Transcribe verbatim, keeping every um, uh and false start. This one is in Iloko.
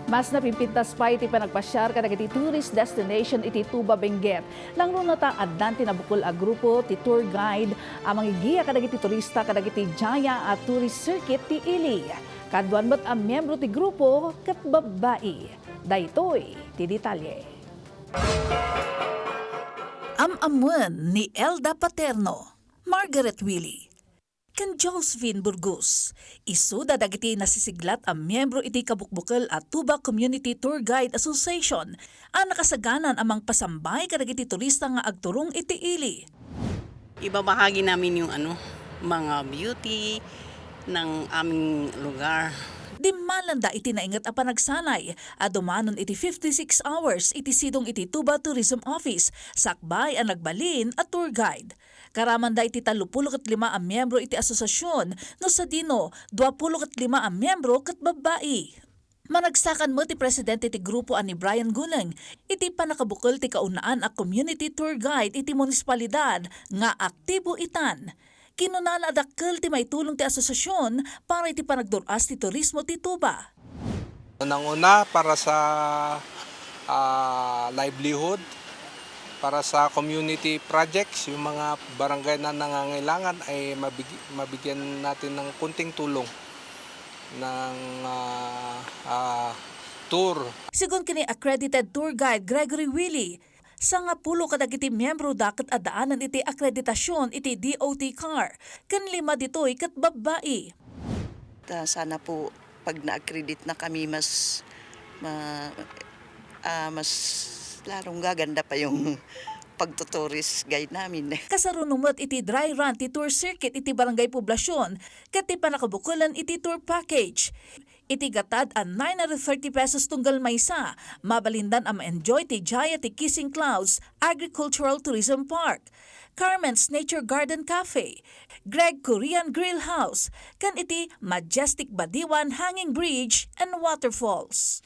Mas napimpintas pay ti panagpasiar kadagiti tourist destination iti Tuba, Benguet. Langruna ta addan ti nabukel a grupo ti tour guide a mangigiya kadagiti turista kadagiti diay a tourist circuit ti ili. Kaduan met a miembro ti grupo ket babbai. Daytoy ti detalye. Am-ammoen ni Elda Paterno, Margaret Willie, ken Josephine Burgos. Isuda dagiti nasisiglat a miembro iti kabukbukel a Tuba Community Tour Guide Association a nakasaganan a mangpasambay kadagiti turista nga agturong iti ili. Ibabahagi namin yung ano, mga beauty ng aming lugar. Dimmalanda iti nainget a panagsanay a dumanon iti fifty-six hours iti sidong iti Tuba Tourism Office sakbay a nagbalin a tour guide. Karamanda iti tallopulo ket lima a miembro iti asosiasion no sadino duapulo ket lima a miembro ket babbai. Managsakan met ti presidente ti grupo a ni Brian Guneng iti pannakabukel ti kaunaan a community tour guide iti munisipalidad nga aktibo itan. Kinunana a dakkel ti maitulong ti asosiasion para iti panagdur-as ti turismo ti Tuba. Unang-una, para sa, ah, livelihood, para sa community projects, yung mga barangay na nangangailangan ay mabig-, mabigyan natin ng kunting tulong ng, ah, ah, tour. Sigun ken ni accredited tour guide Gregory Willie, sangapulo kadagiti miembroda ket addaanan iti akreditasion iti D O T car, ken lima ditoy ket babbai. Ta sana po pag na-accredit na kami, mas ma-, ah, mas lalong gaganda pa yung pagto-tourist guide namin. Kasaruno met iti dry run ti tour circuit iti Barangay Poblacion ket ti pannakabukelan iti tour package. Iti gatad a nine hundred thirty pesos tunggal maysa, mabalindan a ma-enjoy ti diay ti Kissing Clouds Agricultural Tourism Park, Carmen's Nature Garden Cafe, Greg Korean Grill House, ken iti Majestic Badiwan Hanging Bridge and Waterfalls.